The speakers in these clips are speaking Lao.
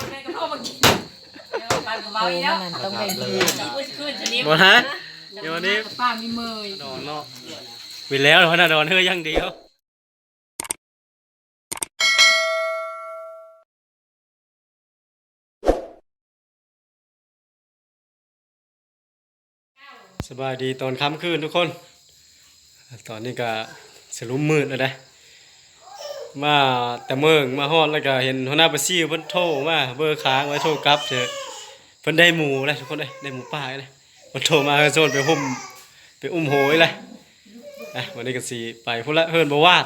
ແມ່ກໍໂທມາກິນ ເອີ ມັນກໍເວົ້າອີກແລ້ວ ມັນຕ້ອງແບ່ງທີ່ ບໍ່ນະ ດຽວນີ້ ປາມີເມີຍ ດອນເນາະ ມີແລ້ວ ເຮົານະດອນເຮີຢ່າງດຽວ. ສະບາຍດີຕອນຄ່ຳຄືນທຸກຄົນ ຕອນນີ້ກະສະຫຼຸມມືດແລ້ວເດ້ ມາແຕ່ເມີງ ມາຮອດແລ້ວກະເຫັນຫົວໜ້າປາຊິວເພິ່ນໂທມາ ເບີຄ້າງໄວ້ໂທກັບເທື່ອ ເພິ່ນໄດ້ໝູແລ້ວທຸກຄົນເອີຍ ໄດ້ໝູປ່າອີກແລ້ວ ເພິ່ນໂທມາເຮີໂຊນໄປຫຸ້ມ ໄປອຸ້ມໂຫຍແລ້ວ ອ່ະ ວັນນີ້ກະຊິໄປພຸ້ນລະ ເຮືອນບໍ່ວາດ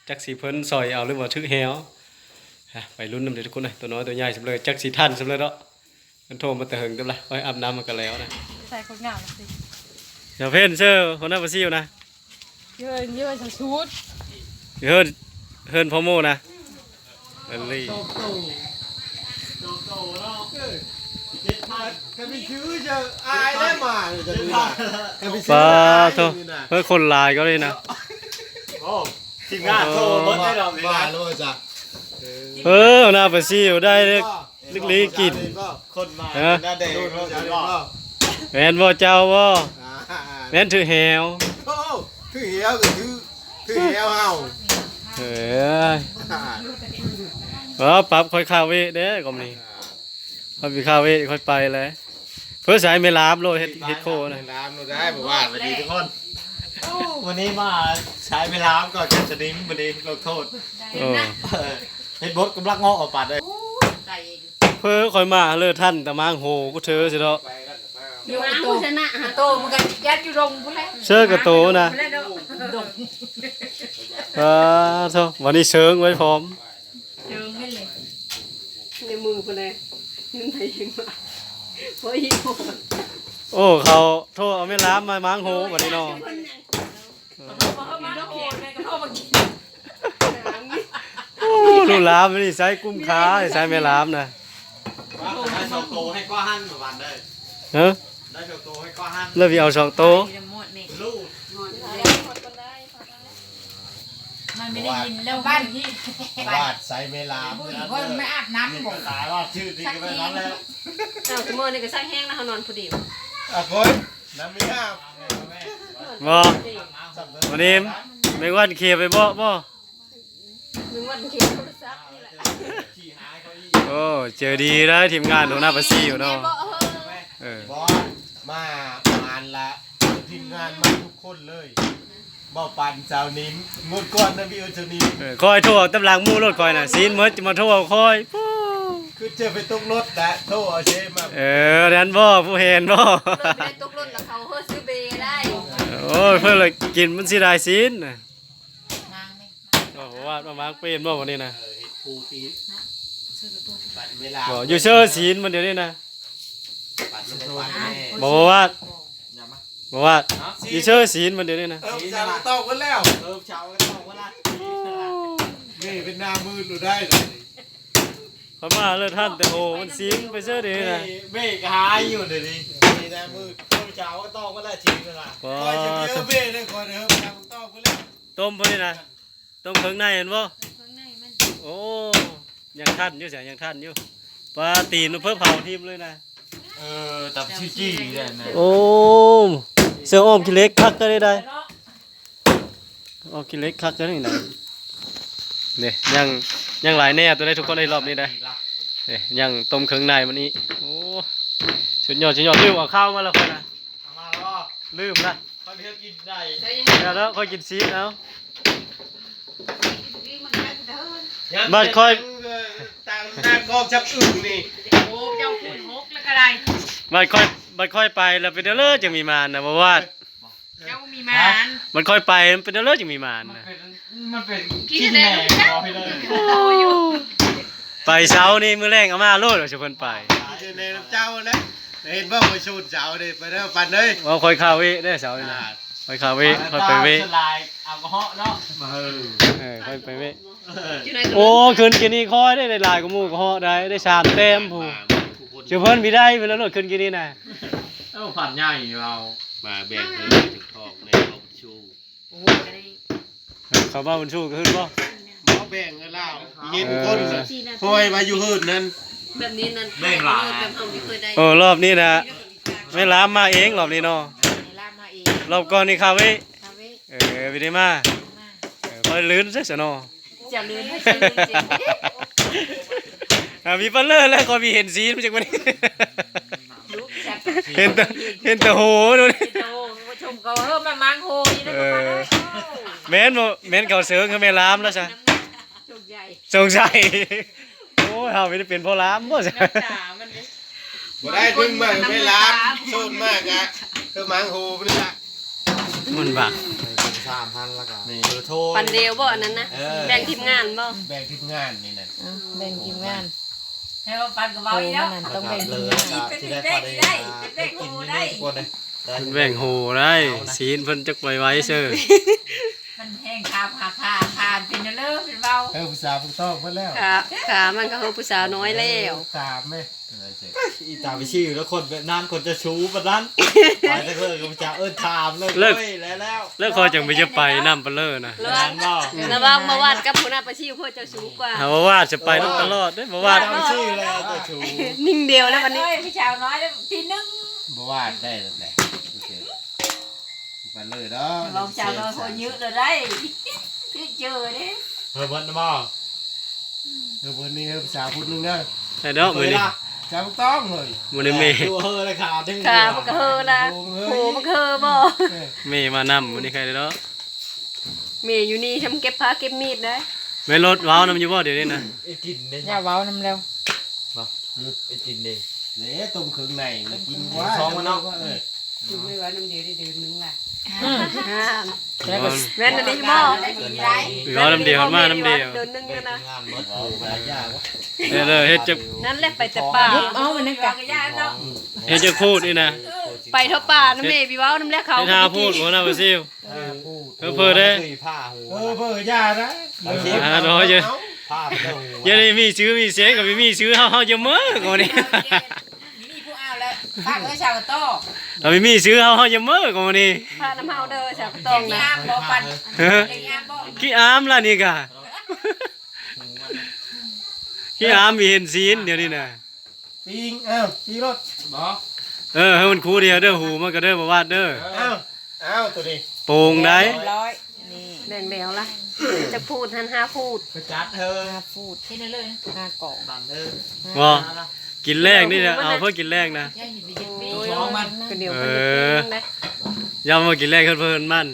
ຈັກຊິເພິ່ນຊ່ອຍເອົາ ຫຼືວ່າຖືກແຮວ ຮະ ໄປລຸ້ນນຳເດີທຸກຄົນເອີຍ ຕົວນ້ອຍຕົວໃຫຍ່ສ່ຳເລີ ຈັກຊິທັນສ່ຳເລີເນາະ ມັນໂທມາແຕ່ເຫິງເຕີບລະ ຂ້ອຍອາບນ້ຳມັນກະແລ້ວນະ ໃສ່ຄົນງາມນະຕິ ດຽວເພັນເຊີ ຫົວໜ້າປາຊິວນະ ເຮີນ ເຮີນສະຊຸດ ເຮີນ ເຮີນພໍ່ໂມນະ ເອີລີ ຄັນມີຊື່ເຊີອາຍແລ້ວມາ ຄັນມີຊື່ ປາໂທ ເຮີນຄົນຫຼາຍກໍເລີຍນະ ໂອ້ ທີມງານໂທໝົດເລີຍດອກນີ້ນະ ມາແລ້ວຈ້ະ ເອີ ໜ້າປາຊິວໄດ້ເລີຍ ລຶກລີກິນ ຄົນມາ ຮະ ໜ້າແດງເນາະ ແມ່ນບໍ່ເຈົ້າບໍ່ ອ່າ ແມ່ນຖືກແຮວ ໂອ້ ຖືກແຮວກໍຖືກ ຖືກແຮວເຮົາ ເອີຍ ເອີ ປັບຂ້ອຍຄາເວະເດ້ກໍມີ ຂ້ອຍໄປຄາເວະຂ້ອຍໄປແລ້ວ ເພິ່ນສາຍແມ່ລາບໂລດ ເຮັດ ເຮັດໂຄນະ ແມ່ລາບໂລດໄດ້ບໍ່ວ່າ ສະບາຍດີທຸກຄົນ ໂອ້ ວັນນີ້ມາສາຍແມ່ລາບກໍຈັດສະໜິມ ວັນນີ້ລົງໂທດ ເອີ ເຮັດບົດກຳລັງເງາະອອກປາດເດ້ ເພີຂ້ອຍມາເລີທັນແຕ່ມາງໂຫກູເທີຊິເນາະ ຢູ່ໂຕ ໂຕມັນກໍຍັດຢູ່ດົງພຸ້ນແຫຼະ ເຊີກະໂຕນະ ດົງ ອ່າ ໂທ້ ວັນນີ້ເຊີງໄວ້ພ້ອມ ເຊີງເຫັນເລີຍ ໃນມືພຸ້ນແຫຼະ ເງິນໄປເອງມາ ບໍ່ອີກ ໂອ້ ເຂົາໂທເອົາແມ່ລາມມາມາງໂຫບັດນີ້ເນາະ ໂອ້ ລູກຫຼານນີ້ໃຊ້ກຸ້ມຄາ ໃຊ້ແມ່ຫຼານນະ ໄດ້ສອງໂຕໃຫ້ກວ່າຫັ້ນບາດເດີ ຮະ ໄດ້ສອງໂຕໃຫ້ກວ່າຫັ້ນ ແລ້ວຊິເອົາສອງໂຕ ລູກ ມັນໄມ່ໄດ້ຍິນແລ້ວ ບ້ານ ວາດໃສ່ແມ່ຫຼານ ເພິ່ນໄມ່ອາບນ້ຳບໍ ຕາຍວ່າຊື່ນີ້ກໍແມ່ນນັ້ນແຫຼະ ເຈົ້າ ຊຸມື້ນີ້ກໍຊັກແຮງນະ ເຮົານອນຜູ້ດຽວ ອາ ຄົນ ນ້ຳມີອາບ ບໍ່ ວັນນີ້ແມງວັນເຂຍໄປເບາະບໍ່ ແມງວັນເຂຍໂທລະສັບນີ້ແຫຼະ ໂອ້ ເຈີດີໄດ໋ ທີມງານຫົວໜ້າປາຊິວເນາະ ເອີ ບໍ່ ມາປານລະ ທີມງານມາທຸກຄົນເລີຍ ບໍ່ປານສາວນິມ ງວດກ່ອນນະ ມີເອີ ສາວນິມ ເອີ ຂ້ອຍໂທຕາມຫຼັງໝູ່ໂລດຂ້ອຍນະ ຊີ້ນໝົດຈະມາໂທຂ້ອຍ ຄືຈະໄປຕົກລົດແຫຼະ ໂທເອົາເຊມາ ເອີ ນັ້ນບໍ່ ຜູ້ແຮນບໍ່ ລົດໄປຕົກລົດລະ ເຂົາເຮີຊື້ເບໄດ້ ໂອ້ຍ ເພິ່ນລະກິນມັນຊິໄດ້ຊີ້ນນະ ບໍ່ວ່າມາມາງເປັນບໍ່ວັນນີ້ນະ ເອີ ເຮັດຜູ້ທີ່ ບັດເວລາ ບໍ່ ຢູ່ເຊີຊີ້ນມັນດຽວນີ້ນະ ບັດລົງໄປ ບໍ່ວ່າ ບໍ່ວ່າ ຢູ່ເຊີຊີ້ນມັນດຽວນີ້ນະ ເອີ ເຈົ້າກໍຕອກເບິດແລ້ວ ເອີ ເຈົ້າກໍຕອກເບິດລະ ນີ້ເປັນໜ້າມືດຢູ່ໄດ້ ຂ້ອຍມາເລີທັນແຕ່ໂຫມັນຊິງໄປເຊີເດນະ ເບກຫາຍຢູ່ເດນີ້ ນີ້ນະມືດ ເຈົ້າກໍຕອກມາແລ້ວຊິງນະ ຂ້ອຍຈະເບເດີ ຂ້ອຍເດີ ເຈົ້າກໍຕອກມາແລ້ວ ຕົ້ມພຸ້ນນີ້ນະ ຕົ້ມເຄື່ອງໃນແມ່ນບໍ່ ເຄື່ອງໃນມັນ ໂອ້ ຍັງທັນຢູ່ ຍັງທັນຢູ່ ປາຕີນເພິ່ນເຜົາຖິ້ມເລີຍນະ ເອີ ຕັບຊິຈີ້ແຫຼະນະ ໂອ້ ເສື້ອອ້ອມຂີ້ເຫຼັກຄັກກໍໄດ້ ອ້ອມຂີ້ເຫຼັກຄັກຈັ່ງນີ້ນະ ນີ້ຍັງ ຍັງຫຼາຍແນວຕົວໃດທຸກຄົນໃນຮອບນີ້ໄດ໋ ນີ້ຍັງຕົ້ມເຄື່ອງໃນມັນອີກ ໂອ້ ສຸດຍອດ ສຸດຍອດ ລືມເອົາເຂົ້າມາແລ້ວຂ້ອຍນະ ເອົາມາແລ້ວບໍ່ ລືມລະ ຂ້ອຍເຮັດກິນໄດ້ ແລ້ວ ແລ້ວຂ້ອຍກິນຊີດເອົາ ບັດຂ້ອຍ ຕາມ ຕາມກອງຈັບອຶ່ງນີ້ ໂອ້ ເຈົ້າຄູນຫົກແລ້ວກໍໄດ້ ບັດຂ້ອຍ ບັດຂ້ອຍໄປແລ້ວເປັນແນວເລີຈັ່ງມີມານນະ ບໍ່ວ່າ ເຈົ້າມີມານ ມັນຄ່ອຍໄປ ມັນເປັນແນວເລີຈຶ່ງມີມານນະ ມັນເປັນ ມັນເປັນຂີ້ແໜ້ບໍ່ພີ່ນ້ອງ ໄປເຊົ້ານີ້ ມື້ແລງເອົາມາໂລດ ວ່າຊິເພິ່ນໄປ ຂີ້ແໜ້ນຳເຈົ້າແຫຼະ ເຫັນບໍ່ ຂ້ອຍສູດເຈົ້າເດ້ ໄປເດີ ປັນເອີຍ ເວົ້າຂ້ອຍຄາເວະເດ້ເຊົ້ານີ້ນະ ອ່າ ຂ້ອຍຄາເວະ ຂ້ອຍໄປເວະ ສ່ວນຫຼາຍແອລກໍຮອລເນາະ ເອີ ຂ້ອຍໄປເວະ ໂອ້ ຂຶ້ນກິນນີ້ຄ່ອຍໄດ້ຫຼາຍກວ່າໝູ່ກໍເຮາະໄດ້ ໄດ້ສາມແຕ້ມພຸ້ນ ເຈົ້າເພິ່ນບໍ່ໄດ້ເພິ່ນລະໂລດຂຶ້ນກິນນີ້ນະ ເອີ ພັນໃຫຍ່ເວົ້າ ມາແບ່ງເພິ່ນເຈົ້າຂອງແດ່ເຂົາບໍ່ຊູ້ ເຂົາມາບຸນຊູ້ກໍຂຶ້ນບໍ່ ບໍ່ແບ່ງກັນລາວ ເຫັນຄົນ ເອີ ຫ້ອຍວ່າຢູ່ເຮືອນນັ້ນ ແບບນີ້ນັ້ນ ແມ່ນຫຼາຍ ແບບເຮົາບໍ່ເຄີຍໄດ້ ໂອ້ ລອບນີ້ນະ ແມ່ລາມມາເອງລອບນີ້ເນາະ ແມ່ລາມມາເອງ ລອບກ່ອນນີ້ຄາເວ ຄາເວ ເອີ ບໍ່ໄດ້ມາ ມາ ເອີ ຂ້ອຍລື່ນຊະຊະເນາະ ເຈົ້າລືນ ຂ້ອຍຊື່ລືນ ອ່າ ມີປາເລີແລ້ວ ຂ້ອຍມີເຫັນຊີນມາຈາກມື້ນີ້ ເຫັນແຕ່ ເຫັນແຕ່ໂຫ ໂດນ ເຫັນແຕ່ໂຫ ຊົມເຂົາ ເອີ ມາມັງໂຫຢູ່ໃນ ເອີ ປະມານນັ້ນ ແມ່ນບໍ່ ແມ່ນເຂົາເຊີງຄືແມ່ລາມແລ້ວຊະ ສົງໄສ ສົງໄສ ໂອ້ຍ ເຮົາໄປເປັນພໍ່ລາມບໍ່ຊະ ໜ້າຕາມັນເດ້ ບໍ່ໄດ້ ເພິ່ນມາແມ່ລາມ ໂຊນມາກະຄືມັງໂຫພຸ້ນລະ ມັນບັກ ສາມພັນ ແລ້ວກະ ນີ້ ເບີໂທ ປັນດຽວບໍ່ ອັນນັ້ນນະ ເອີ ແບ່ງທີມງານບໍ່ ແບ່ງທີມງານນີ້ນະ ອ່ະ ແບ່ງທີມງານ ໃຫ້ວ່າປັນກໍເວົ້າອີກແລ້ວ ໂອ້ ມັນນັ້ນຕ້ອງແບ່ງທີມງານ ຊິໄດ້ ຊິໄດ້ ຊິໄດ້ ຊິໄດ້ ກິນຢູ່ນີ້ທຸກຄົນເດ້ ເພິ່ນແບ່ງໂຫໄດ້ ເອົານະ ຊີ້ນເພິ່ນຈັກໄວໆເຊີ ມັນແຮງຂາ ຂາ ຂາ ຂາເປັນເລີເປັນເວົ້າ ເອີ ຜູ້ສາວຜູ້ຕ້ອງເພິ່ນແລ້ວ ຂາ ຂາມັນກໍຄືຜູ້ສາວນ້ອຍແລ້ວ ຖາມແມ່ ອີຕາໄປຊື່ແລ້ວ ຄົນແບບນັ້ນ ຄົນຈະຊູປານນັ້ນ ໄປແຕ່ເພິ່ນກໍຈະເອີ້ນຖາມເລີຍ ເລີກ ໂອ້ຍ ແລ້ວ ແລ້ວ ແລ້ວຂ້ອຍຈັ່ງບໍ່ຢາກໄປນຳປາເລີນະ ແມ່ນບໍ່ ລະຫວ່າງບ່າວວາດກັບຫົວໜ້າປາຊິວ ເພິ່ນຈະສູງກວ່າ ຖ້າບ່າວວາດຈະໄປນຳຕະຫຼອດເດ້ ບ່າວວາດ ຕາມຊື່ແລ້ວຈະສູງ ໜຶ່ງດຽວແລ້ວບັດນີ້ ເອີຍ ຜູ້ສາວນ້ອຍແລ້ວທີໜຶ່ງ ບ່າວວາດໄດ້ແລ້ວແຫຼະ ໂອເຄ ໄປເລີຍເດີ ລອງເຈົ້ານ້ອຍຄົນຍືດເລີຍໄດ້ ຄືເຈີເດ້ ເຮີເບິດນະບໍ່ ເຮີເບິດນີ້ເຮີສາວພຸດໜຶ່ງເດີ ໄດ້ດອກມື້ນີ້ ສາວຕ້ອງເຮີຍ ມື້ນີ້ແມ່ ເຮີລະຂາເທິງ ຂາມັນກະເຮີລະ ໂຫມັນກະເຮີບໍ່ ເອີ ແມ່ມານຳມື້ນີ້ໃຄເດີເນາະ ແມ່ຢູ່ນີ້ທຳເກັບຜ້າເກັບມີດໄດ້ ແມ່ລົດເວົ້ານຳຢູ່ບໍ່ດຽວນີ້ນະ ໄອ້ກິນເດ້ ຢ່າເວົ້ານຳແລ້ວ ບໍ່ ໄອ້ກິນເດ້ ເດ້ຕົ້ມເຄື່ອງໃນມາກິນກວ່າ ສອງມັນເນາະ ເອີ ກິນໄວ້ວ່ານຳດຽວໄດ້ເດືອນໜຶ່ງລະ ອືມ ແມ່ນອີ່ຫຼີບໍ່ ເວົ້ານຳດຽວ ມານຳດຽວ ເດືອນໜຶ່ງແລ້ວນະ ເດີ ເຮັດຈັກ ນັ້ນແຫຼະໄປແຕ່ປ່າ ເອົາມັນນັ້ນກະ ເຮັດຈັກພູດນີ້ນະ ໄປເທົ່າປ່ານຳແມ່ ໄປເວົ້ານຳແລ້ວເຂົາ ເຮັດຫ້າພູດ ຫົວໜ້າປາຊິວ ເອີ ເອີ ເພີເດ້ ເອີ ເພີຢ່ານະ ອ່າ ເນາະ ຢ່າ ຢ່າໄດ້ມີຊື່ມີເສງກັບມີຊື່ເຮົາ ເຮົາຈະເມີກວ່ານີ້ ມີຜູ້ເອົາແລ້ວ ຝາກໄວ້ຊາວໂຕ ເຮົາມີຊື່ເຮົາ ເຮົາຈະເມີກວ່ານີ້ ພານຳເຮົາເດີຊາວໂຕນະ ຂີ້ອາມບໍ່ປັນ ເອີ ຂີ້ອາມລະນີ້ກະ ຂີ້ອາມມີເຫັນຊີ້ນດຽວນີ້ນະ ປີ້ງ ອ້າວ ປີ້ລົດ ບໍ່ ເອີ ໃຫ້ມັນຄູ່ດຽວເດີ ຫູມັນກະເດີ ບໍ່ວາດເດີ ເອີ ອ້າວ ອ້າວ ໂຕນີ້ ໂປ່ງໄດ໋ ຮຽບຮ້ອຍ ນີ້ ແດງແລ້ວລະ ຈັກພູດຫັ້ນ ຫ້າພູດ ກະຈັດເຮີ ຫ້າພູດ ເຮັດເລີຍ ຫ້າກອງ ຕັນເຮີ ບໍ່ ກິນແລງນີ້ນະ ເອົາເພື່ອກິນແລງນະ ໂອ້ຍ ກະດຽວເພິ່ນຈະປີ້ງນະ ເອີ ຢ່າມາກິນແລງເພິ່ນ ເພິ່ນມັນ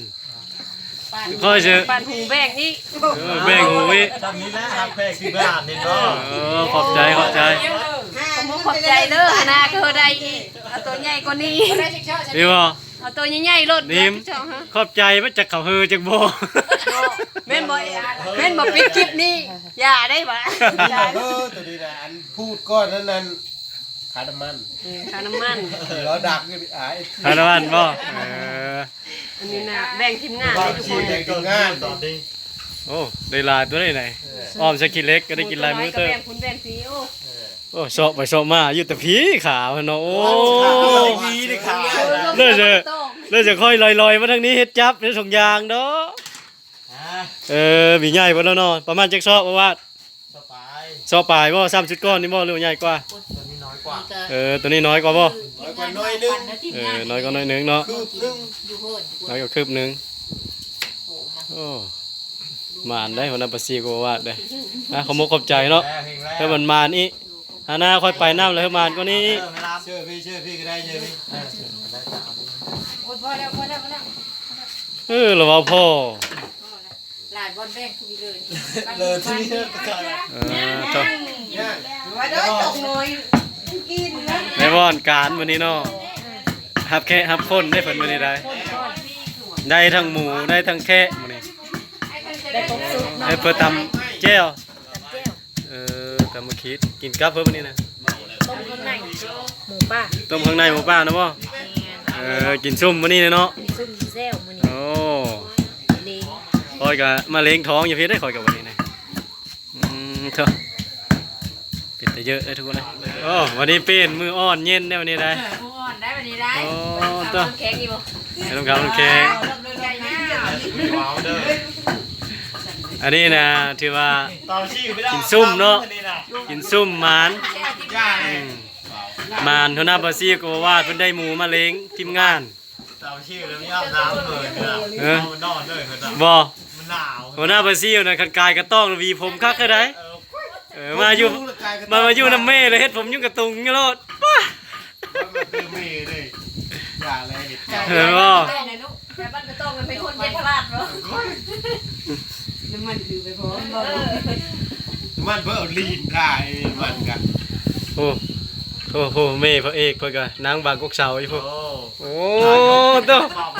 ຂ້ອຍຊິ ປັນຫູແບ່ງອີກ ເອີ ແບ່ງຫູອີກ ຊ່ຳນີ້ແຫຼະ ຮັກແພງທີ່ບ້ານນີ້ເນາະ ເອີ ຂອບໃຈ ຂອບໃຈ ຂອບໃຈເດີ ຫານາກະເຮີໄດ້ອີກ ເອົາໂຕໃຫຍ່ກວ່ານີ້ ມີບໍ່ ເອົາໂຕໃຫຍ່ໆໂລດ ນິມ ຂອບໃຈ ມາຈັກເຂົາເຮີຈັກບໍ່ ແມ່ນບໍ່ ແມ່ນບໍ່ ປິດຄລິບນີ້ ຢ່າໄດ້ຫວາ ເຮີໂຕນີ້ນະ ອັນພູດກ່ອນນັ້ນ ນັ້ນ ຄ່ານ້ຳມັນ ເອີ ຄ່ານ້ຳມັນ ເອີ ລາວດັກຢູ່ ອ່າ ຄ່ານ້ຳມັນບໍ່ ເອີ ອັນນີ້ນະ ແບ່ງທີມງານເດ້ທຸກຄົນ ແບ່ງທີມງານ ໂອ້ ໄດ້ຫຼາຍຕົວໃດໃດ ເອີ ອ້ອມໃສ່ຂີ້ເຫຼັກກະໄດ້ກິນຫຼາຍມື້ເຕີບ ແບ່ງພຸ້ນແບ່ງພີ້ ໂອ້ ເອີ ໂອ້ ເຊາະໄປເຊາະມາຢູ່ແຕ່ພີ້ຂາເພິ່ນເນາະ ໂອ້ ເລີຍຈະ ເລີຍຈະຄ່ອຍລອຍໆມາທາງນີ້ ເຮັດຈັບໃນຖົງຢາງເນາະ ອ່າ ເອີ ມີໃຫຍ່ບໍ່ເນາະ ປະມານຈັກເຊາະ ປະຫວັດ ເຊາະປາຍ ເຊາະປາຍບໍ່ ຊ້ຳຊຸດກ່ອນນີ້ບໍ່ ຫຼືວ່າໃຫຍ່ກວ່າ ໂຕນີ້ນ້ອຍກວ່າ ເອີ ໂຕນີ້ນ້ອຍກວ່າບໍ່ ນ້ອຍກວ່າໜ້ອຍໜຶ່ງ ເອີ ນ້ອຍກວ່າໜ້ອຍໜຶ່ງເນາະ ຄືບໜຶ່ງ ນ້ອຍກວ່າຄືບໜຶ່ງ ໂອ້ ໝານໄດ໋ ຫົວໜ້າປາຊິວກະວ່າວາດໄດ໋ ອ່ະ ຂອບມຸກຂອບໃຈເນາະ ເອີ ເພື່ອມັນໝານອີກ ຫາໜ້າຄ່ອຍໄປນຳແລ້ວ ເພື່ອໝານກວ່ານີ້ ເຊີພີ່ ເຊີພີ່ກະໄດ້ ເຊີພີ່ ໂອ້ຍ ພໍແລ້ວ ພໍແລ້ວ ພໍແລ້ວ ເອີ ລະເວົ້າພໍ ຫຼາຍບ່ອນແບ່ງຄືເລີຍ ເລີຍ ເອີ ເຈົ້າ ວ່າເດີຕົກໜ້ອຍ ກິນນະ ໃນບ່ອນການມື້ນີ້ເນາະ ຮັບແຂກຮັບຄົນໄດ້ເພິ່ນມື້ນີ້ໄດ້ ໄດ້ທັງໝູ ໄດ້ທັງແຂກມື້ນີ້ ໄດ້ຄົບຊຸດເນາະ ໃຫ້ເພິ່ນຕຳແຈ່ວ ຕຳແຈ່ວ ເອີ ຕຳໝາກຂິດ ກິນກັບເພິ່ນມື້ນີ້ນະ ຕົ້ມເຄື່ອງໃນໝູປ່າ ຕົ້ມເຄື່ອງໃນໝູປ່ານະບໍ່ ແມ່ນ ເອີ ກິນຊຸ່ມມື້ນີ້ເນາະ ກິນຊຸ່ມແຊວມື້ນີ້ ໂອ້ ດີ ຂ້ອຍກະມະເຮັງທ້ອງຢູ່ພີ້ເດ້ ຂ້ອຍກະມື້ນີ້ນະ ອືມ ເຖາະ ເປັນຕາເຍີະເດ້ທຸກຄົນເດ້ ໂອ້ ວັນນີ້ເປັນມື້ອ່ອນເຢັນເດ້ວັນນີ້ໄດ໋ ເອີ ມື້ອ່ອນໄດ໋ວັນນີ້ໄດ໋ ໂອ້ ເຖາະ ນ້ຳແຂງອີກບໍ່ ໃຫ້ນ້ຳຂາວນ້ຳແຂງ ວ້າວເດີ ອັນນີ້ນະ ຖືວ່າ ກິນຊຸ່ມເນາະ ກິນຊຸ່ມໝານ ຢ່າເລີຍ ອືມ ມານ ຫົວໜ້າບາຊິລກໍວ່າເພິ່ນໄດ້ໝູມາລ້ຽງທີມງານ ເອົາຊື່ແລ້ວມີອາບນ້ຳເລີຍ ເອີ ເອົານອນເລີຍ ເພິ່ນວ່າ ບໍ່ ມັນໜາວ ຫົວໜ້າບາຊິລນະ ຄັນກາຍກະຕ້ອງຫວີຜົມຄັກເລີຍໃດ ເອີ ເອີ ມາຢູ່ ມາ ມາຢູ່ນຳແມ່ແລ້ວເຮັດຜົມຍຸງກະຕຸງຢູ່ໂລດ ມັນຄືແມ່ເດ້ ຢ່າແລະເຮັດ ເຫັນບໍ່? ແຕ່ມັນກະຕ້ອງເປັນຄົນເຈັບພະລາດບໍ່? ນ້ຳມັນຄືໄປພ້ອມບໍ່? ນ້ຳມັນເພິ່ນເອົາລີນທາໃຫ້ມັນກະ ໂອ້ ໂອ້ໂຫ ແມ່ພະເອກເພິ່ນກະນັ່ງບາງກົກເຊົາຢູ່ພຸ້ນ ໂອ້ ໂອ້ ໂຕ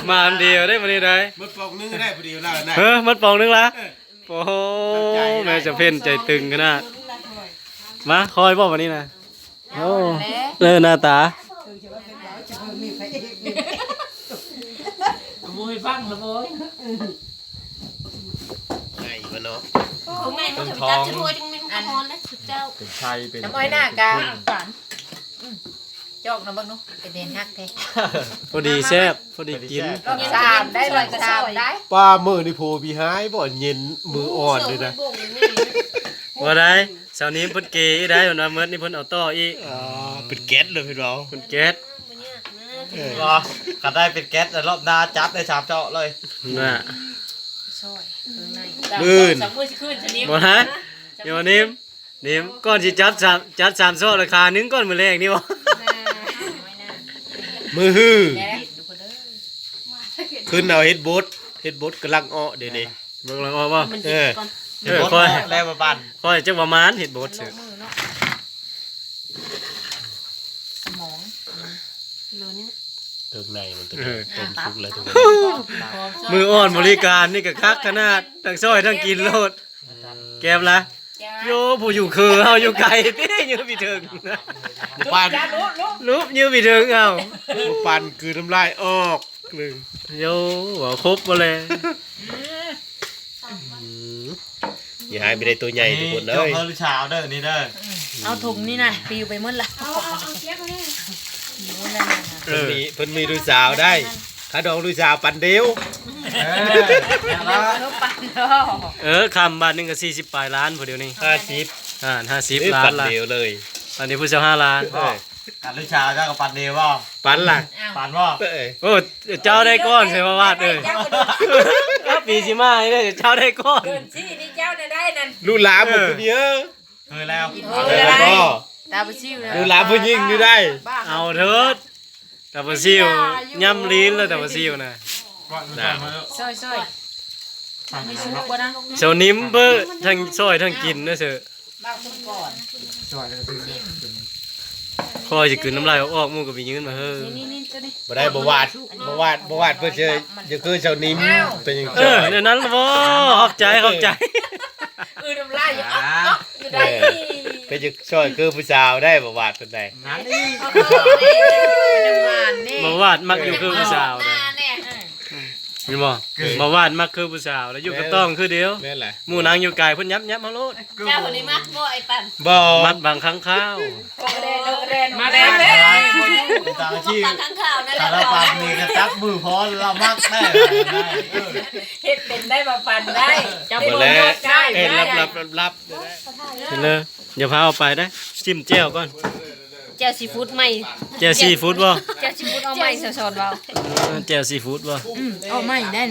ມາອັນດຽວໄດ້ມື້ນີ້ໄດ໋ ໝົດປ່ອງໜຶ່ງໄດ້ພໍດີລະນະ ເອີ ໝົດປ່ອງໜຶ່ງລະ ເອີ ໂອ້ໂຫ ແມ່ສະເພັນໃຈຕຶງຂະໜາດ ມາ ຄ່ອຍບໍ່ບາດນີ້ນະ ໂອ້ ເລີ ໜ້າຕາ ບໍ່ໃຫ້ຟັງລະບໍ່ ໃຫຍ່ບໍ່ເນາະ ໂອ້ ໃຫຍ່ ມັນຈະໄປຕັດຈະໂທຍ ຈັ່ງແມ່ນມັນກໍຮ້ອນນະ ສຸດເຈົ້າ ເປັນໄຂ້ ເປັນ ນ້ຳອ້ອຍໜ້າກາ ຈອກນະເບິ່ງດູ ເປັນເດນຮັກແທ້ ພໍດີແຊບ ພໍດີກິນ ລອບສາມໄດ້ ລອບສາມໄດ້ ປ້າ ມື້ນີ້ໂພພີ່ຮ້າຍບໍ່ ເຢັນມືອ່ອນເລີຍນະ ບໍ່ໄດ້ ຊາວນີ້ເພິ່ນເກໄດ້ ເພິ່ນວ່າເໝິດນີ້ເພິ່ນເອົາຕໍ່ອີກ ອໍ ເປັນແກັດເລີຍເພິ່ນເວົ້າ ເປັນແກັດ ບໍ່ ຄັນໄດ້ເປັນແກັດລອບໜ້າຈັດໄດ້ສາມເຈາະເລີຍ ນະ ຊອຍເຄິ່ງໃນ ມື້ອື່ນ ສອງມື້ຊິຄືນຊະນິມ ບໍ່ນະ ໂຍນິມ ນິມ ກ່ອນຊິຈັດສາມ ຈັດສາມຊອກລາຄາໜຶ່ງກ່ອນມື້ແລງນີ້ບໍ່ ມື້ຮື ຂຶ້ນເອົາເຫັດບົດ ເຫັດບົດກຳລັງເອາະດຽວນີ້ ເບິ່ງຫຼັງອອກບໍ່ ເອີ ເອີ ຂ້ອຍ ແລ້ວມາປັ້ນ ຂ້ອຍຈັກປະມານເຫັດບົດຊື່ ສະໝອງ ໂລໜຶ່ງ ເທິງໃນມັນ ເອີ ຕົ້ມສຸກແລ້ວທຸກຄົນ ມືອ່ອນບໍລິການນີ້ກະຄັກຂະໜາດ ທັງຊ່ອຍທັງກິນໂລດ ແກ້ມລະ ໂຍ ຜູ້ຢູ່ເຄີເຮົາຢູ່ໄກຕິ ຢູ່ພີ່ເທິງ ບໍ່ປານ ລູບຢູ່ພີ່ເທິງເຮົາ ບໍ່ປານກືນນ້ຳລາຍອອກ ໂຍ ເວົ້າຄົບບໍ່ແລ ຢ່າໃຫ້ໄປໄດ້ໂຕໃຫຍ່ທຸກຄົນເອີຍ ເຈົ້າເພິ່ນລູກສາວເດີນີ້ເດີ ເອົາຖົງນີ້ນະປິວໄປໝົດລະ ເອົາ ເອົາ ເອົາເກັບໄວ້ ເອີ ເພິ່ນມີ ເພິ່ນມີລູກສາວໄດ້ ຂະດອງລູກສາວປັນດຽວ ເອີ ເອີ ຄຳບາດໜຶ່ງກະສີ່ສິບປາຍລ້ານພຸ້ນດຽວນີ້ ຫ້າສິບ ອ່າ ຫ້າສິບລ້ານລະ ປັນດຽວເລີຍ ອັນນີ້ຜູ້ຊາວຫ້າລ້ານ ເອີ ຄັນລູກສາວເຈົ້າກະປັນດຽວບໍ່ ປັນລະ ປັນບໍ່ ເອີ ໂອ້ ເຈົ້າໄດ້ກ່ອນໃຊ່ບໍ່ວາດເອີຍ ເຈົ້າກະໂດນ ປີຊິມານີ້ເຈົ້າໄດ້ກ່ອນ ເກີນຊີ້ນີ້ເຈົ້າໄດ້ນັ້ນ ລູກຫຼານບໍ່ຜູ້ດຽວ ເຄີຍແລ້ວ ເອີ ເຄີຍແລ້ວບໍ່ ຕາບໍ່ຊິວ ລູກຫຼານຜູ້ຍິງນີ້ໄດ້ ເອົາເທີດ ຕາປາຊິວ ຢ້ຳລີນແລ້ວຕາປາຊິວນະ ຊ່ອຍໆ ມີຊຸກບໍ່ນະ ເຊົານິມເບີ ທັງຊ່ອຍທັງກິນນະເຊີ ຂ້ອຍຊິກືນນ້ຳລາຍອອກໆ ໝູ່ກະໄປຍື່ນມາເຮີ ນີ້ໆ ໂຕນີ້ ບໍ່ໄດ້ ບໍ່ຫວາດ ບໍ່ຫວາດ ບໍ່ຫວາດ ເພິ່ນຈະ ຈະຄືເຊົານິມ ເປັນຫຍັງ ເອີ ແນວນັ້ນລະບໍ່ ຂອບໃຈ ຂອບໃຈ ອື ນ້ຳລາຍຢູ່ ອອກ ອອກ ຢູ່ໃດ ເອີ ເປັນຈະຊ່ອຍຄືຜູ້ສາວໄດ້ ບໍ່ຫວາດປານໃດ ນັ້ນອີກ ນ້ຳຫວານນີ້ ບໍ່ຫວາດມັກຢູ່ຄືຜູ້ສາວນະ ແມ່ນບໍ່ ບໍ່ຫວາດມັກຄືຜູ້ສາວ ແລ້ວຢູ່ກະຕ້ອງຄືດຽວ ແມ່ນແຫຼະ ໝູ່ນາງຢູ່ໄກ ເພິ່ນຫຍັບໆ ເຮົາໂລດ ເຈົ້ານີ້ມັກບໍ່ ໄອ້ປັນ ບໍ່ ມັກບັງຄັງຄາວ ມາແລ້ວ ມາແລ້ວ ຕາມທີ່ ບັງຄັງຄາວນັ້ນແຫຼະ ຕາລະປັນນີ້ກະຈັບມືພໍລະມັກແທ້ ເຮັດເປັນໄດ້ ບໍ່ປັນໄດ້ ເຈົ້າບໍ່ແລ້ວ ເຮັດລັບໆ ກິນເລີຍ ຢ່າພາເອົາໄປເດ້ ຊິມແຈ່ວກ່ອນ ແຈ່ວຊີຟູດໃໝ່ ແຈ່ວຊີຟູດບໍ່ ແຈ່ວຊີຟູດເອົາໃໝ່ ສອນເວົ້າ ເອີ ແຈ່ວຊີຟູດບໍ່ ອືມ ເອົາໃໝ່ໄດ້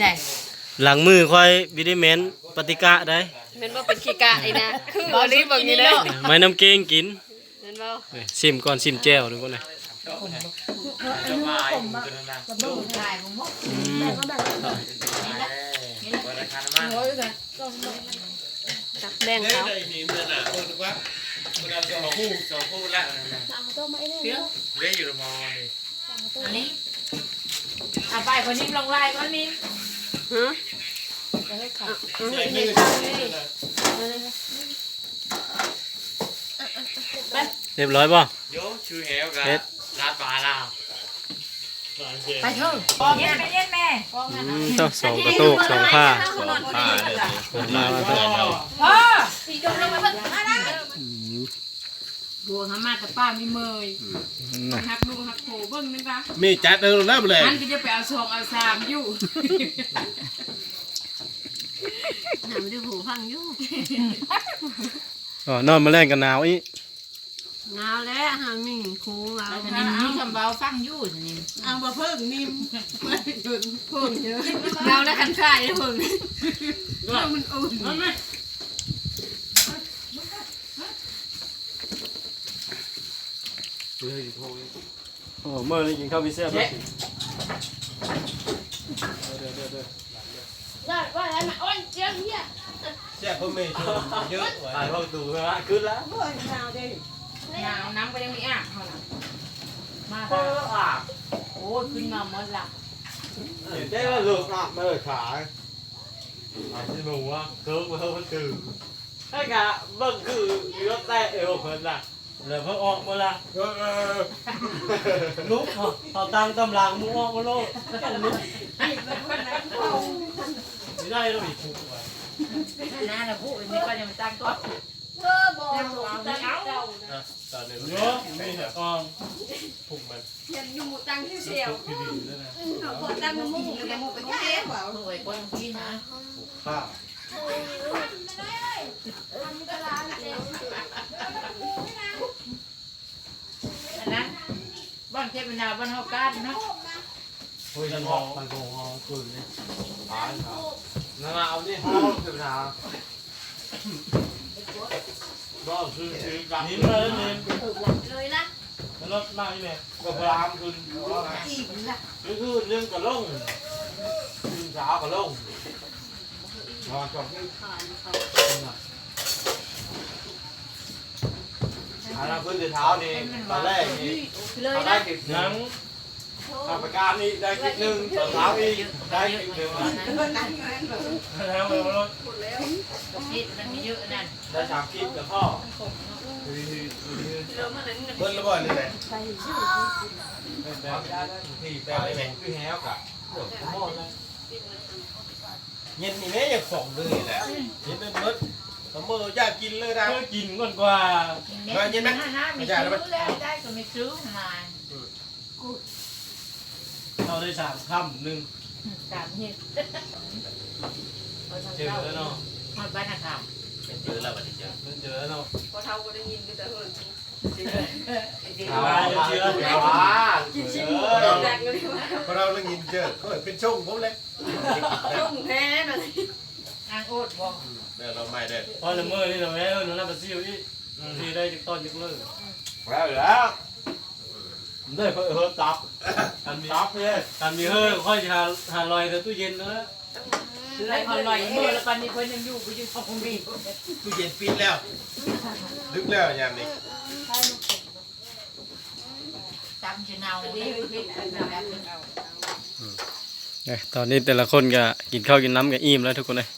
ຫຼັງມືຂ້ອຍບໍ່ໄດ້ແມ່ນປະຕິກະໄດ໋ ແມ່ນບໍ່ ເປັນຂີ້ກະອີກນະ ຄືອີ່ຫຼີເບິ່ງນີ້ເນາະ ໄມ້ນ້ຳເກງກິນ ແມ່ນບໍ່ ຊິມກ່ອນ ຊິມແຈ່ວດູກ່ອນນະ ອືມ ຕັກແບ່ງເຂົາ ອັນນີ້ ເອົາໄປ ຄົນນີ້ລອງລາຍກ່ອນນີ້ ຮະ ເຮັດເຮັດເຮັດ ຮຽບຮ້ອຍບໍ່? ໂຍ ຊື່ແຮວກະ ເຮັດ ລາດປາລາວ ໄປເທີ ເຢັນແມ່ ເຢັນແມ່ ອືມ ເຈົ້າ ສອງກະໂຕກ ສອງຜ້າ ສອງຜ້າເລີຍ ມາ ມາ ມາ ພໍ ອືມ ໂຫ ຫາມາແຕ່ປ້າມີເມີຍ ອືມ ຮັກລູກຮັກໂພ ເບິ່ງແມ່ນປະ ແມ່ຈັດເອົາແລ້ວແຫຼະ ມັນກະຈະໄປເອົາສອງເອົາສາມຢູ່ ຫາມາດູໂຫຟັງຢູ່ ອໍ ນອນມື້ແລງກະໜາວອີກ. ໜາວແລ້ວຫາມີໂຄງເອົາ ອັນນີ້ມີຄຳເວົ້າຟັງຢູ່ນີ້ ເອົາບໍ່ເພິ່ງນີ້ເພິ່ງເດີ ໜາວແລ້ວຄັນຄາຍເພິ່ງ ເພິ່ງມັນອຸ່ນ. ໂອ້ ມື້ນີ້ກິນເຂົ້າມີແຊບເດີ ເດີ ເດີ ເດີ ລາດວ່າລະນະ ໂອ້ຍ ເຈັບເຫຍ ແຊບເພິ່ນມີເຍອະ ຕາຍເຂົ້າຕູເພິ່ນລະ ຂຶ້ນລະ ໂອ້ຍ ໜາວເດ້ ໜາວ ນ້ຳກໍຍັງມີອາບເຮົານະ ມາ ເອີ ອາບ ໂອ້ຍ ຂຶ້ນມາໝົດລະ ເຫັນໄດ້ວ່າເລີກອາບມາເລີຍຂາຍ ອາບຊິໜູວ່າ ເຄີງມາເທິງມັນຕື່ມ ໃຫ້ກະເບິ່ງຄືເຫຼືອແຕະເອວເພິ່ນນະ. ແລ້ວເພິ່ນອອກມາລະ ເອີ ລຸກ ເຮົາ ເຮົາຕັ້ງຕຳຫຼັງ ໝູ່ອອກມາໂລດ ຕ້ອງລຸກ ນີ້ໄດ້ແລ້ວອີກ ຜູກໄວ້ ໜ້າລະຜູກ ນີ້ກໍຍັງຕັ້ງກ່ອນ ເອີ ບໍ່ ຕັ້ງເອົາ ຕອນນີ້ ໂຍ ມີແຕ່ກ່ອນ ຜູກມັນ ເຫັນຢູ່ໝູ່ຕັ້ງແຖວ ຜູກທີ່ດິນນັ້ນນະ ເຂົາບໍ່ຕັ້ງໝູ່ ໝູ່ໄປແທ້ ຜູກໄວ້ກ່ອນກິນນະ ຜູກຂ້າ ອັນນັ້ນ ບ້ານເທບບັນດາ ບ້ານເຮົາການເນາະ ໂອ້ຍ ມັນອອກ ມັນບໍ່ອອກຄືນນີ້ ຕາຍ ນັ້ນນະ ເອົານີ້ ເທບບັນດາ ບໍ່ ຄື ຄືກັນ ນີ້ມາແລ້ວນີ້ ເລີຍລະ ມັນລົດມາອີກແມ່ ກໍພະລາມຂຶ້ນ ອີກລະ ຄື ຄື ໜຶ່ງກໍລົງ ຄື ສາວກໍລົງ ນອນກັບ ອັນນັ້ນເພິ່ນຊິເທົານີ້ ຕອນແລກນີ້ ເລີຍນະ ໄດ້ຄລິບໜຶ່ງ ຫຍັງ ທຳປະການນີ້ໄດ້ຄລິບໜຶ່ງ ຕອນເຊົ້າອີກໄດ້ຄລິບໜຶ່ງ ເຮັດມັນມີເຍອະນັ້ນ ໄດ້ສາມຄລິບແລ້ວພໍ ເບິດແລ້ວບໍ່ນີ້ແຫຼະ ທີ່ແປງແມ່ນຄືແຮວກະ ເກືອບໝົດແລ້ວ. ເຢັນນີ້ແມ່ຍັງຂອງເລີຍແຫຼະ ເຢັນເບິດ ເອົາມື້ຢາກກິນເລີຍນະ ເອີ ກິນກ່ອນກວ່າ ມາເຢັນນະ ຢາກແລ້ວ ໄດ້ກໍໄມ່ຊື້ມາ ເອົາໄດ້ສາມຄ່ຳໜຶ່ງ ສາມເຮັດ ເຈີແລ້ວເນາະ ຮອດບ້ານນາຄຳ ເຈີແລ້ວ ບັດນີ້ເຈີ ເຈີແລ້ວເນາະ ພໍ່ເຖົ້າບໍ່ໄດ້ຍິນ ມີແຕ່ເຮີນ ເອົາ ເອົາ ກິນຊິໝູ ເອີ ແຕກເລີຍ ພວກເຮົາໄດ້ຍິນເຈີ ເຂົາເປັນຊົງພຸ້ນແຫຼະ ຊົງແທ້ນະ ນາງໂອດບໍ່ ແມ່ນເອົາໃໝ່ເດ້ ພໍລະມື້ນີ້ລະແມ່ເອີ້ນນຳປາຊິວອີກ ຊິໄດ້ຈັກຕອນຈັກເລີ ແລ້ວ ແລ້ວ ໄດ້ເຮີຕັບ ຄັນມີຕັບເດ້ ຄັນມີເຮີຂ້ອຍຊິຫາ ຫາລອຍໃນຕູ້ເຢັນເດີ ໄດ້ເຮົາລອຍມື້ລະ ປານນີ້ເພິ່ນຍັງຢູ່ບໍ່ຢູ່ ເຂົາບໍ່ມີ ຕູ້ເຢັນປິດແລ້ວ ດຶກແລ້ວຍາມນີ້ ຕຳຈະເນົ່າ ເອີ ຕອນນີ້ແຕ່ລະຄົນກະກິນເຂົ້າກິນນ້ຳກະອີ່ມແລ້ວທຸກຄົນເອີຍ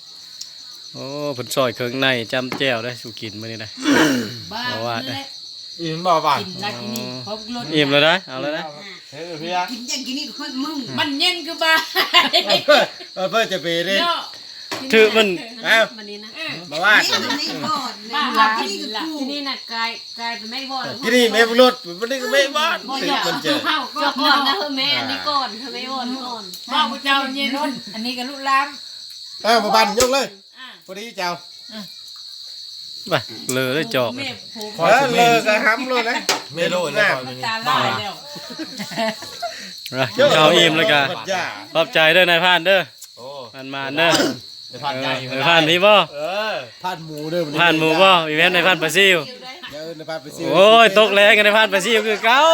ໂອ້ ເພິ່ນຊອຍເຄື່ອງໃນຈ້ຳແຈ່ວເດ້ສູ່ກິນມື້ນີ້ນະ ບໍ່ວ່າ ອີ່ມບໍ່ຫວານ ກິນລະກິນນີ້ ອໍ ຄົບລົດ ອີ່ມແລ້ວນະ ເອົາແລ້ວນະ ເອີ ເພຍ ກິນຈັ່ງກິນນີ້ ມັນເຢັນຄືບ້າ ເອີ ເພິ່ນຈະໄປເດ້ ເນາະ ຖືກມັນ ເອົ້າ ບັດນີ້ນະ ເອີ ບໍ່ວ່າ ກິນນີ້ກ່ອນ ບ້າ ກິນນີ້ນະ ກາຍ ກາຍເປັນແມ່ວອນ ກິນນີ້ແມ່ບຸລຸດ ບັດນີ້ກໍແມ່ວອນ ບໍ່ຢອກ ມັນເຈີ ເຈົ້າກ່ອນນະ ເຮີແມ່ ອັນນີ້ກ່ອນ ເຮີແມ່ວອນກ່ອນ ເວົ້າຜູ້ເຈົ້າເຢັນ ອັນນີ້ກໍລຸລາມ ເອີ ບໍ່ບັນຍົກເລີຍ ພໍດີເຈົ້າ ມາ ເລີເລີຍຈອກ ເລີກະຫຳໂລດເລີຍ ເມໂລດແລ້ວ ຕາລາຍແລ້ວ ກິນເຂົ້າອີ່ມແລ້ວກະ ຂອບໃຈເດີນາຍພານເດີ ໂອ້ ມັນມາເດີ ນາຍພານໃຫຍ່ ເອີ ນາຍພານມີບໍ່ ເອີ ພານໝູເດີ ພານໝູບໍ່ ອີແມ່ນນາຍພານປາຊິວ ເອີ ນາຍພານປາຊິວ ໂອ້ຍ ຕົກແລງກັບນາຍພານປາຊິວຄືເກົ່າ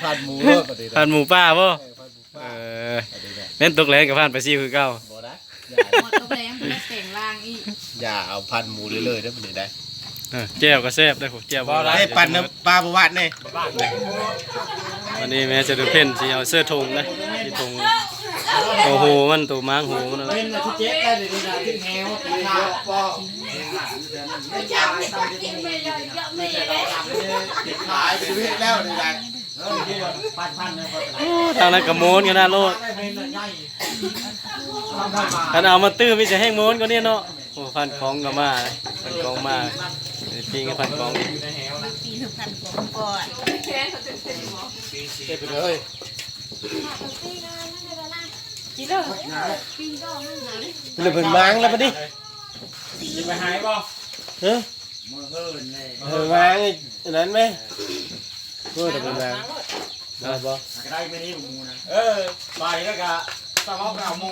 ພານໝູເດີ ພານໝູປ່າບໍ່ ເອີ ພານໝູປ່າ ເອີ ແມ່ນຕົກແລງກັບພານປາຊິວຄືເກົ່າ ບໍ່ໄດ້ ບໍ່ຕົກແລງ ບໍ່ໄດ້ແປງຮ່າງອີກ ຢ່າເອົາພານໝູເລີຍໆເດີ ບັດນີ້ໄດ້ ເອີ ແຈ່ວກໍແຊບເດີ ແຈ່ວບໍ່ໄດ້ ເອີ ປັ່ນນ້ຳປາບໍ່ຫວານແດ່ ບັດນີ້ແມ່ຈະດູເພັນຊິເອົາເສື້ອຖົງນະ ຊິຖົງໂຕໂຫມັນ ໂຕມ້າງໂຫມັນນັ້ນແຫຼະ ເປັນທີ່ເຈັບໄດ້ເດນີ້ນະ ທີ່ແຮວ ຂາຍໄປເຮັດແລ້ວນີ້ນະ ໂອ້ ທາງນັ້ນກໍໂມນຂະໜາດໂລດ ຄັນເອົາມາຕື້ມີແຕ່ແຮງໂມນກວ່ານີ້ເນາະ ໂອ້ ພັນຂອງກໍມາ ພັນຂອງມາ ປີ້ງພັນຂອງ ປີ້ງພັນຂອງກ່ອນ ເກັບໄປເລີຍ ກິນເລີຍ ເພິ່ນມາງແລ້ວບັດນີ້ ຊິໄປຫາຍບໍ່ ເອີ เมื่อเฮินเลย เออ วางอีกอันนั้นไหม เออ แต่เป็นวาง บ่ บ่ หากได้ไม่ได้หมูนะ เออ ไปแล้วก็สมองไปเอาหมู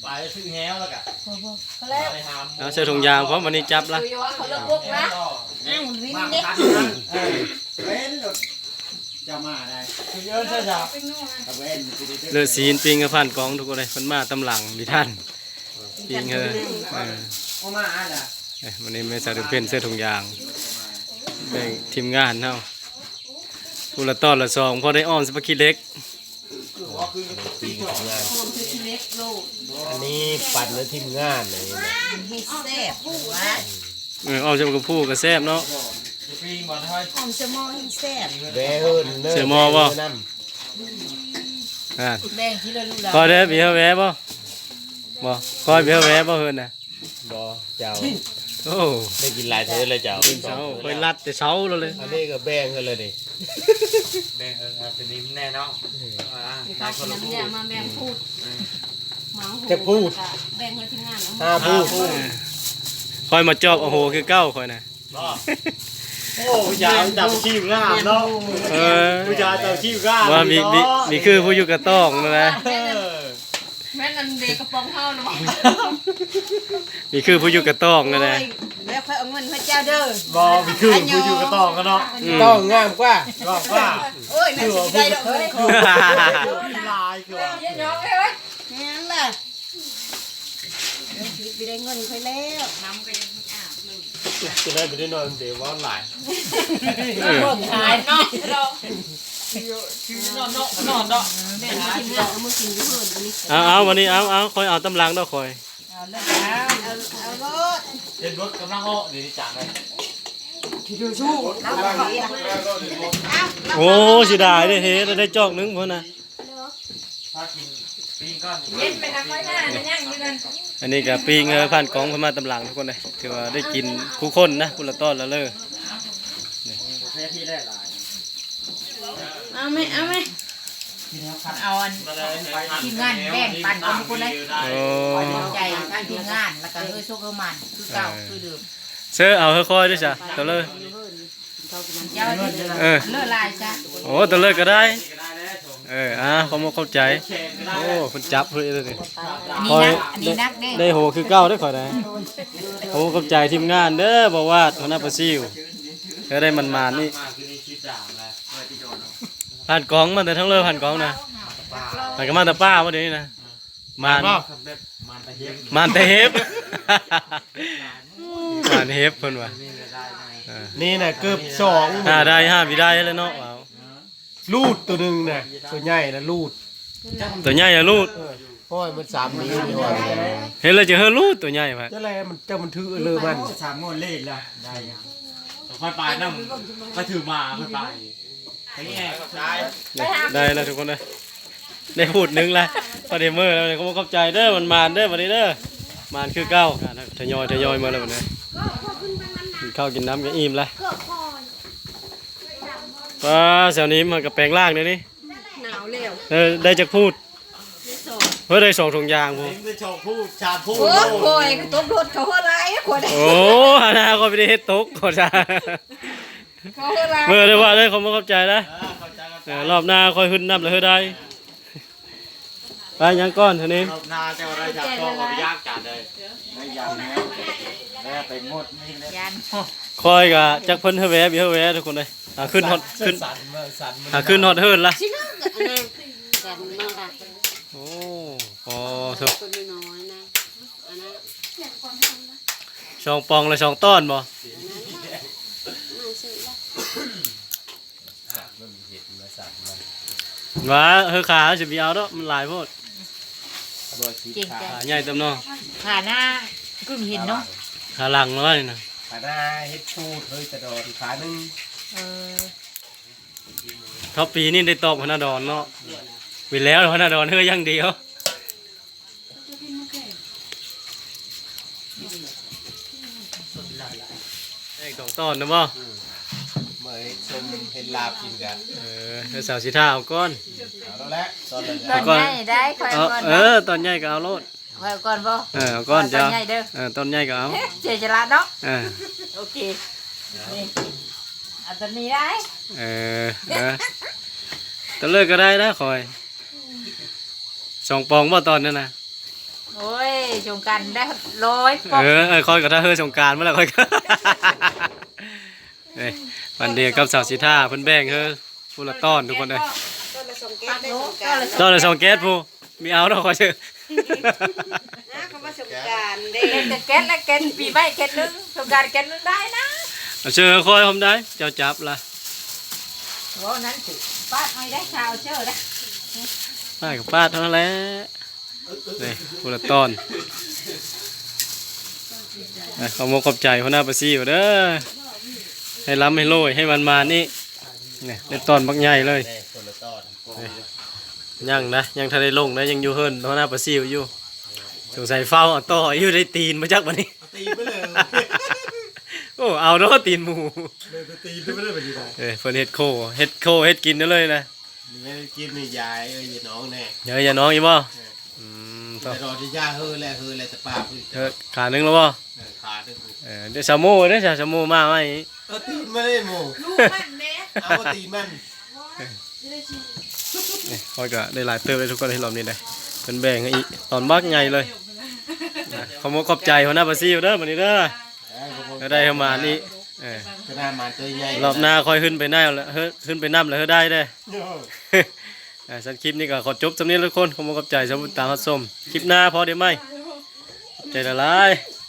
ไปซื้อแฮวแล้วก็ บ่ บ่ พอแล้ว ไปหาหมู เอาใส่ถุงยางพร้อม วันนี้จับละ คือว่าเขาเลือกพวกนะ อ้าว ลิ้นเด็ก เออ เป็นรถจะมาได้ คือเยอะใช่ไหม ตะเวน เลือดซีนปิ้งกับผ่านกองทุกคนเลย เพิ่นมาตำหลังดิท่าน ปิ้งเฮ้อ เออ เอามาอ่านล่ะ เอ้ย วันนี้แม่สาวเดือนเพ็ญใส่ถุงยาง แบ่งทีมงานเฮา ผู้ละตอนละซอง พอได้อ้อมใส่ผักขี้เหล็ก ปิ้งกับทีมงาน อันนี้ปั่นด้วยทีมงานเลยนะ ให้แซ่บว่า เออ อ้อมใส่ผักกะพู้ก็แซ่บเนาะ ปิ้งบ่ได้ อ้อมใส่หม้อให้แซ่บ แวะเฮินเด้อ ใส่หม้อบ่ แวะเฮินนำ อ่า แบ่งทีละลูกละ พอได้มีเฮาแวะบ่ บ่ ก้อยมีเฮาแวะบ่เฮินน่ะ บ่ เจ้า โอ้ ได้กินหลายเทื่อแล้วเจ้า เช้า ค่อยลัดแต่เช้าแล้วเลย อันนี้ก็แบ่งกันเลยดิ แบ่งเอิงเอาตัวนี้แน่เนาะ เออ อ่า มีการกินน้ำยามาแบ่งพูด เมาหู จักพูด แบ่งให้ทีมงานเอา ห้าพูด ค่อยมาจอบ โอ้โห คือเก้าค่อยนะ บ่ โอ้ ผู้ชายจับชีพงามเนาะ เออ ผู้ชายจับชีพงาม ว่ามี มี เนาะ มีคือผู้อยู่กระต้องนั่นนะ เออ แม่นอันเดกระป๋องเฮานะบ่ มีคือผู้อยู่กระต้องนั่นนะ โอ้ย แล้วค่อยเอาเงินให้เจ้าเด้อ บ่ มีคือผู้อยู่กระต้องกันเนาะ อืม ต้องงามกว่า งามกว่า โอ้ย แม่นสิได้ดอกเอ้ย หลายกว่า เดี๋ยวๆ เอ้ย แม่นล่ะ เดี๋ยวสิไปได้เงินค่อยแล้ว น้ำก็ยังไม่อาบเลย จะได้ไปได้นอนเดี๋ยวว่าหลาย เออ ขายเนาะ เรา คือ นอนเนาะ นอนเนาะ แม่นทีมงานเอามากินอยู่เพิ่นอันนี้ เอา เอา วันนี้ เอา เอา ค่อยเอาตำลังเนาะ ค่อย เอาเลย เอา เอา เอาโลด เฮ็ดรถกำลังออก เดี๋ยวนี้จานเลย สู้ๆ เอา เอา โอ้ เสียดายเด้ เฮ็ดได้จอกหนึ่งพุ่นน่ะ พากินปิ้งก่อน เย็นไปนะ ค่อยหน้านะ ย่างอยู่นั่น อันนี้ก็ปิ้ง เออ ผ่านกองเพิ่นมาตำหลังทุกคนเลย ถือว่าได้กินคู่คนนะ ผู้ละตอนละเล่อ เอาไหม เอาไหม เอาอัน ทีมงานแบ่งปันกันทุกคนเลย โอ้ ขอบใจทางทีมงาน แล้วก็เอ้ยโชคเอ้ยหมาน คือเก่า เออ คือเดิม เซิเอาเฮ้อค่อยด้วยจ้ะ ตะเลิศ เจ้า เออ เลิศหลายจ้ะ โอ้ ตะเลิศก็ได้ เออ อ่า ขอบมกขอบใจ โอ้ เพิ่นจับเฮ้ยเลยนี่ นี่นะ อันนี้นักเด้ ได้โหคือเก่าเด้อข่อยนะ ขอบมกขอบใจทีมงานเด้อ บ่าวาด หัวหน้าปลาซิว เออ ได้มันๆนี่ ผ่านกองมาแต่ทั้งเลิศ ผ่านกองนะ มันก็มาแต่ป้าบ่เดี๋ยวนี้นะ มาน มานแต่เห็บ มานเห็บเพิ่นว่า เออ นี่น่ะเกือบสอง หาได้ หาบ่ได้แล้วเนาะ เอา ลูดตัวหนึ่งน่ะ ตัวใหญ่น่ะลูด ตัวใหญ่น่ะลูด เออ โอ้ย มันสามนิ้วนี่หว่า เห็นแล้วจะเฮ้อลูดตัวใหญ่ไป จะแลมัน จะมันถือเลยมัน สามงวดเลขละ ได้ยัง ค่อยไปนำ ก็ถือมา ค่อยไป ได้แล้วทุกคนเด้อ ได้พูดหนึ่งแล้ว พอดีมื้อแล้ว ขอบใจเด้อ มันมานเด้อ บัดนี้เด้อ มานคือเก่า ทยอย ทยอยมาแล้วบัดนี้ กินข้าวกินน้ำก็อิ่มแล้ว ป้า แถวนี้มันก็แปลงร่างเดี๋ยวนี้ หนาวแล้ว เออ ได้จักพูด ได้สอง เฮ้ย ได้สองถุงยางพูด ได้สองพูด สามพูด โอ้ย โอ้ย ก็ตกรถเขาหัวไหล่คน โอ้ หาหน้าก็ไม่ได้เฮ็ดตก ขอจ้า เขาหัวไหล่ เมื่อได้ว่าได้ ขอบคุณขอบใจนะ เออ ขอบใจ ขอบใจ เออ รอบหน้าค่อยขึ้นนำเลยได้ ไปยังก่อนเท่านี้ รอบหน้าเจ้าได้จากพ่อก็ไปยากจัดเลย ได้ยากแน่ แล้วไปงดนี่เลย ยาน คอยกะจักเพิ่นเฮาแวะ เฮาแวะทุกคนเลย หาขึ้นฮอด ขึ้น สั่นมา สั่นมา หาขึ้นฮอดเฮิรนละ สิเนาะ อันนั้น แต่มันก็ โอ้ พอเถอะ คนน้อยๆ นะ อันนั้น สองปองละสองตอนบ่ อันนั้นน่ะ มาซื้อละ ว่าเฮอขาสิไปเอาดอก มันหลายโพด เก่งจัง ขาใหญ่ตำเนาะ ขาหน้า กึ่งเห็นเนาะ ขาหลังแล้วนี่นะ ขาหน้าเฮ็ดสูตร เฮ้ย ตะดอนขาหนึ่ง เออ ท็อปปีนี่ได้ตอบพนาดอนเนาะ ไปแล้วพนาดอนเฮ้ยอย่างเดียว ได้สองตอนนะบ่ อืม มาเฮ็ดส้มเฮ็ดลาบกินกัน เออ แล้วสาวสิท่าเอาก่อน เอาแล้วแหละ ตอนนั้น ตอนใหญ่ได้ ค่อยเอาก่อน เออ ตอนใหญ่ก็เอาโลด ค่อยเอาก่อนบ่ เออ เอาก่อน เอาตอน เจ้า ใหญ่เด้อ เออ ตอนใหญ่ก็เอา เสียสละเนาะ เออ โอเค ນີ້ ເອົາຕົວນີ້ໄດ້. ເອີ ເອີ ຕົວເລີກກໍໄດ້ນະຂ້ອຍ. ສອງປອງບໍ່ຕອນນັ້ນນະ? ໂອ້ຍ ສົງການໄດ້ຮ້ອຍປອງ. ເອີ ເອີ ຂ້ອຍກໍຖ້າເຮີສົງການມາແລ້ວຂ້ອຍກໍ ເອີຍ ວັນດຽວກັບສາວສີທາ ເພິ່ນແບ່ງເຮີຜູ້ລະຕອນທຸກຄົນເອີຍ. ຕອນລະສອງແກັດເດີ ຕອນລະສອງແກັດ ຕອນລະສອງແກັດພຸ້ນ. ມີເອົາເນາະ ຂ້ອຍເຊື່ອ. ອ່າ ຄຳວ່າສົງການເດ້ ເກັດແກັດ ແລະ ເກັດປີໃໝ່ເກັດໜຶ່ງ ສົງການເກັດໜຶ່ງໄດ້ນະ. ເອົາເຊື່ອຂ້ອຍພ້ອມໄດ້ ເຈົ້າຈັບລະ. ເວົ້ານັ້ນຊິ ປາດເອົາໄດ້ຊາວເຊື່ອໄດ້ ປາດກໍປາດເທົ່ານັ້ນແຫຼະ. ນີ້ ຜູ້ລະຕອນ. ອ່ະ ຂອບອົກຂອບໃຈຫົວໜ້າປາຊິວເດີ ໃຫ້ລ່ຳໃຫ້ລວຍ ໃຫ້ໝານໆອີກ. ນີ້ ໄດ້ຕອນບັກໃຫຍ່ເລີຍ. ຍັງນະ ຍັງທັນໄດ້ລົງນະ ຍັງຢູ່ເຮືອນຫົວໜ້າປາຊິວຢູ່. ສົງໄສຟ້າວເອົາຕໍ່ຢູ່ ໄດ້ຕີນບໍ່ຈັກບັດນີ້. ເອົາຕີນໄປເລີຍ. ໂອ້ ເອົາເນາະ ຕີນໝູ. ເລີຍໄປຕີນໄປເລີຍບັດນີ້ນະ. ເອີ ເພິ່ນເຮັດໂຄ ເຮັດໂຄເຮັດກິນເອົາເລີຍນະ. ນີ້ແມ່ນກິນນີ້ຢາຍເອີຍ ຢາໜອງແນ່. ເອີ ຢາໜອງອີກບໍ່? ເອີ ອືມ ແຕ່ດອກທີ່ຢາເຮີແຫຼະ ເຮີແຫຼະ ແຕ່ປາກ ເຮີ ຂາໜຶ່ງແລ້ວບໍ່? ເອີ ຂາໜຶ່ງ. ເອີ ດຽວຊາໂມເດ້ ຊາໂມມາໃໝ່. ເອົາຕີນມາເລີຍໝູ. ລູກມັນແດ່ ເອົາຕີນມັນ. ນີ້ ຂ້ອຍກໍໄດ້ຫຼາຍເຕີບເລີຍທຸກຄົນ ໃນຮອບນີ້ເດ້ ເພິ່ນແບ່ງໃຫ້ອີກຕອນບັກໃຫຍ່ເລີຍ. ອ່ະ ຂອບອົກຂອບໃຈຫົວໜ້າປາຊິວເດີ ບັດນີ້ເດີ. ເອີ ກໍໄດ້ເຂົ້າມານີ້ ເອີ ກໍໄດ້ມາຕົວໃຫຍ່. ຮອບໜ້າຄ່ອຍຂຶ້ນໄປນຳລະ ເຮີ ຂຶ້ນໄປນຳລະເຮີໄດ້ເດ້. ໂອ້ ອ່າ ຊັ້ນຄລິບນີ້ກໍຂໍຈົບສ່ຳນີ້ທຸກຄົນ. ຂອບອົກຂອບໃຈສຳລັບການຮັບຊົມ. ຄລິບໜ້າພໍ້ໄດ້ໃໝ່. ຂອບໃຈຫຼາຍໆ.